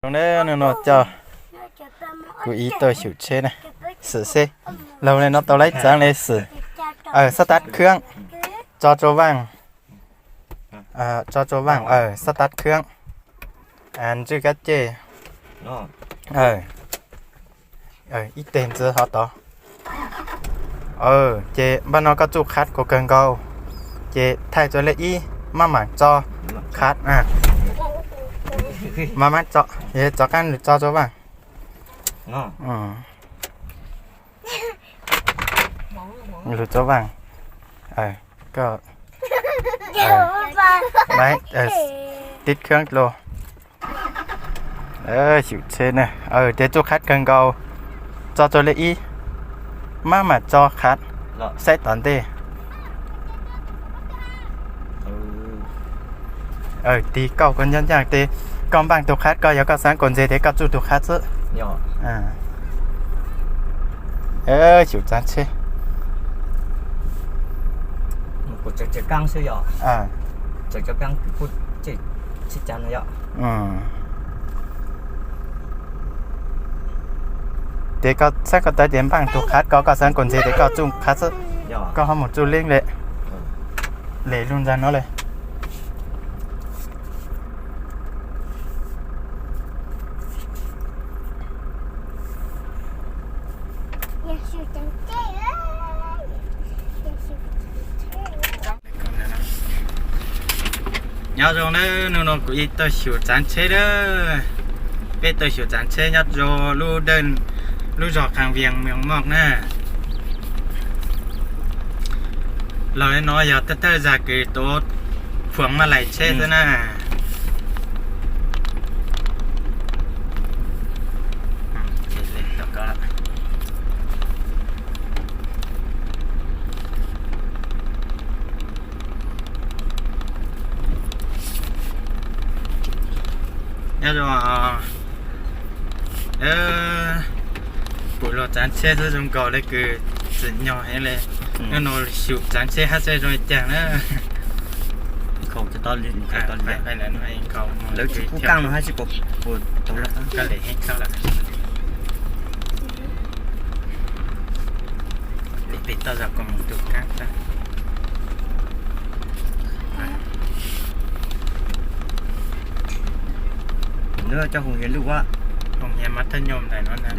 Zoo na, nub nua coj kuv ib tug xyum tsheb na, xwm seb laug li no tau laib txeev li xwm. Aw, xab tab khwb, tso tsua vaaj. Tso tsua vaaj, aw, xab tab khwb. Ntswj kab ceg. Ib teg ntxiv hov tod. Ces npaj no koj tsuj qhab kuv kawg nkaus, ces thaij tsua lej ib, maj mam tso qhab, maj mam tso, tso qab lug tso tsua vaaj. Lug tsua vaaj, koj tib khwb lug. Xyum tsheb na, ces tsuj qhab kawg nkaus, tso tsua lej ib, maj mam tso qhab saib tom ntej. Tig kauj koj nyob ncaaj tes koj npaaj tug qhab, koj yog koj xaav kaus ntses tes koj tsuj tug qhab xwb. Xyum tsav tsheb. Ces koj txhab koj tawv ces npaaj tug qhab, koj, koj xaav kaus ntses tes koj tsuj qhab xwb. Koj ho mus tsuj leeb le, le lug ntxag no le. Nyob zoo na, nub nua kuv ib tug xyum tsav tsheb na. Peb tug xyum tsav tsheb nyob rua lub dawj, lub zog Kham Vias, Mees Moj na. Los no yog thawj thawj zag kws tuav phuam maj lais tsheb xwb na. Nyob zoo, pum luag tsav tsheb xwb zoo nkaus le kws tsim nyog heev le. Nub nua xyum tsav tsheb hab saib zoo li caag na. Lawv tsis pub kaaj no hab tsis pum tau. Pem toj zog kuv mus tug kaab tag. Nub coj hoos hias luj a, hoos hias mas thaj nyoo ntawm no na.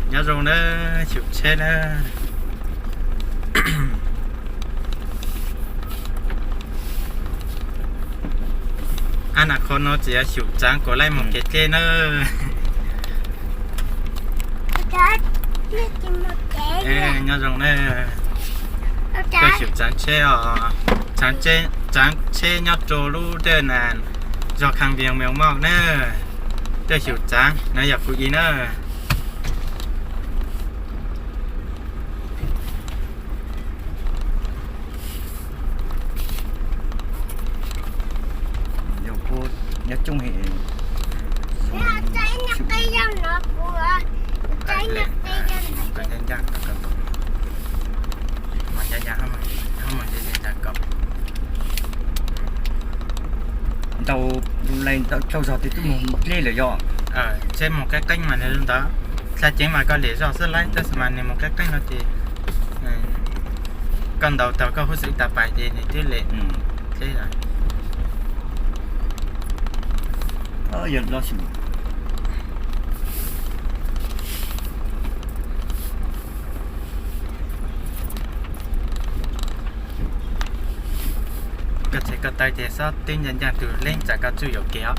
Nyob zoo na, xyum tsheb na. Ab, na qhov no tsis yog xyum tsaav kuas laij moog kev dleb na. Nyob zoo na, tuaj xyum tsaav tsheb os, tsaav tsheb nyob rua lub dawj na, zog Kham Vias, Mees Moj na. Tuaj xyum tsaav na, yog kuv ib na. Ntau, ntau zog twb moog dleb lawm yog. Tsheb moog qeeb qeeb mas nws ntawd, txhaj ceev mas koj lem zog xwb laib, tab sis mas nws moog qeeb qeeb no ces koj ntaus tau koj hub xwb tas pais ces nws twb lem dleb lawm. Koj txhais koj taw ces xob tib ncaaj ncaaj tug leeb tsam koj tsuj yuam kev os.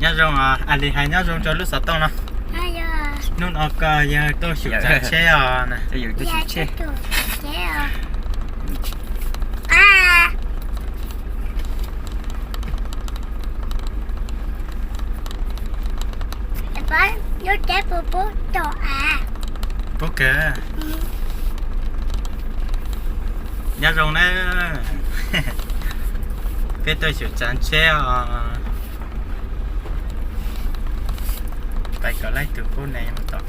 Nyob zoo, a li hais nyob zoo rua lub xov tooj no. Hnub no koj yog tuaj xyum tsaav tsheb os. Pub kawg. Nyob zoo na, peb tuaj xyum tsaav tsheb os. Pais kom laij tug pub ne tom.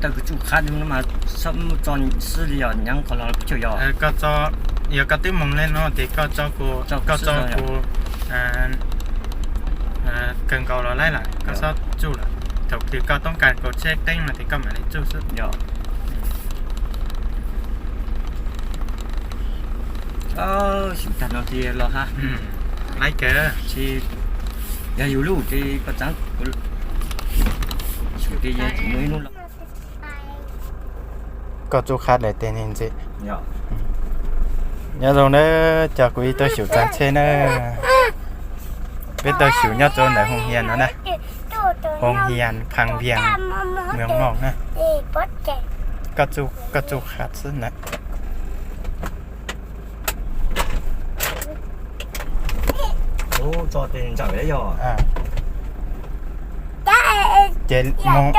Tau kuv tsuj qhab no mas txhob muab tso xwb li yog nyav qhov los peb caug yog. Yog koj twb moog le no ces koj tso kuv, koj tso kuv kawg nkaus los laib lawm, koj txhob tsuj lawm. Thaum twg koj toob kas kaum tsheb teeb no ces koj mam li tsuj xwb. Yog. Xyum tag no ces los hab. Laib kawg. Yog yus lub ces koj txaav, xyum ces yog tsis muaj ib hnub los. Koj tsuj qhab lawm tes ntxim. Nyob zoo nawb, coj kuv ib tug xyum txaav tsheb nawb. Peb tug xyum nyob rau ntawm hoo hias no na. Hoo hias Phaj Vias, Moos Moos na. Koj tsuj qhab xwb na. Ces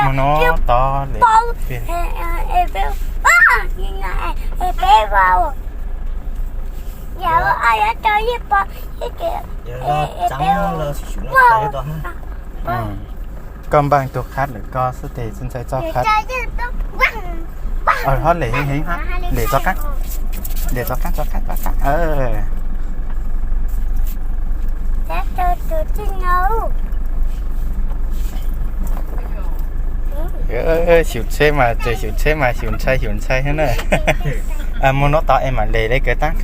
mus no tod le. Koj npaaj tug qhab lawm koj xwb tes txhob ntshai txoj qhab. Ho lem heev heev, lem txoj qaab, lem txoj qaab, txoj qaab, txoj qaab. Xyum tsheb mas tseem xyum tsheb mas xyum ntshai xyum ntshai thiab na. Mus no tod es mam lem le kawg taab.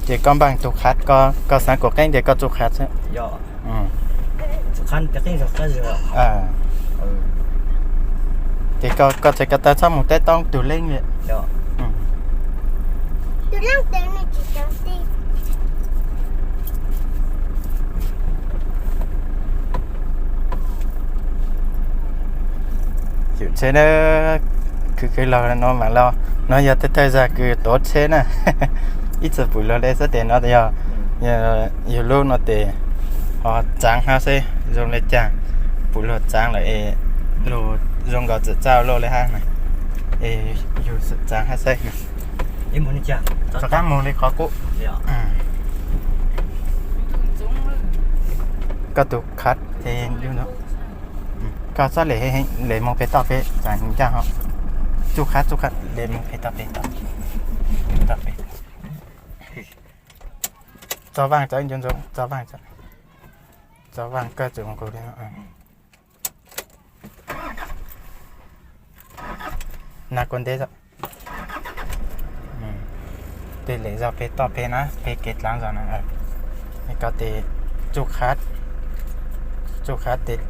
Ces koj npaaj tug qhab, koj xaav kuas qeeb ces koj tsuj qhab xwb. Ces koj txhais ko taw txhob mus teb toob tug leeb li. Xyum tsheb na, khwv khwv los no mam los, no yog thawj thawj zag kws tuav tsheb na. Ib txwm pum luag le xwb tes no yog yus lub no tes ho tsaav hab xwb zoo le caag, pum luag tsaav lawm es luag zoo nkaus txawm txaj luaj le hab na, es yus tsaav hab xwb. Rov qaab moog le qhov qub. Koj tug qhab, koj txhob lem heev, lem moog peg toj peg tsaam ncaaj ho. Tsuj qhab, tsuj qhab, lem moog peg toj peg, toj peg. Tso vaaj tso ib ncoo ntsoov, tso vaaj tso, tso vaaj koj tseem moog qus li. Nag kua nteb, tes lem zog peg toj peg na, peg kev dlaav zog na. Koj tes tsuj qhab, tsuj qhab tes